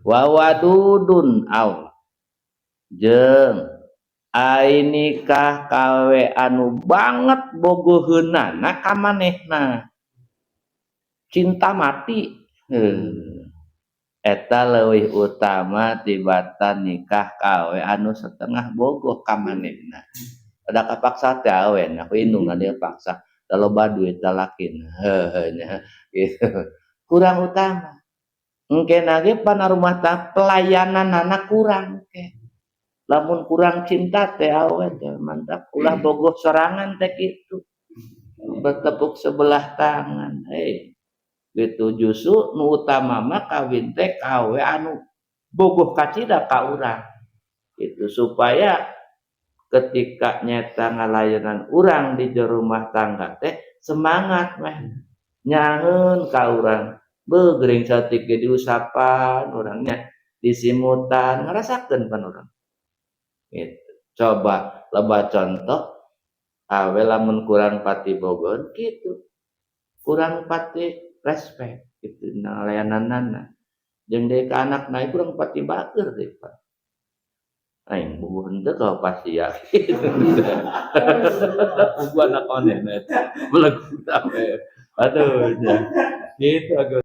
Wa wadudun aw jeung ai nikah kawe anu banget bogoheunana ka manehna, cinta mati, heuh, eta leuwih utama tibatan nikah kawe anu setengah bogoh ka manehna. Da kapaksa teh awe na ku indungna dia paksa, da loba duit lalakina, heuh nya gitu. Kurang utama. Engkena ge pana rumah tangga pelayananana kurang ke. Lamun kurang cinta teh awe teh mantap ulah bogoh sorangan teh kitu. Bertepuk sebelah tangan, hei. Gitu, justru nu utama mah kawin teh kawe anu bogoh kacida ka urang. Gitu, supaya ketika nyeta ngalayanan urang di jero rumah tangga teh semangat meh nyaheun ka urang. Beuh, gering saeutik ge diusapan urangnya, disimutan, ngarasakeun pan urang. Gitu. Coba loba contoh awe lamun kurang pati bogoheun kitu. Kurang pati respect gitu ngalayananana. Jeung deui ka anakna kurang pati bager deui, Pak. Aing bogoh henteu ka pasti ya. Puguh anak manehna eta. Belegug we. Aduh nya. Gitu, Agus.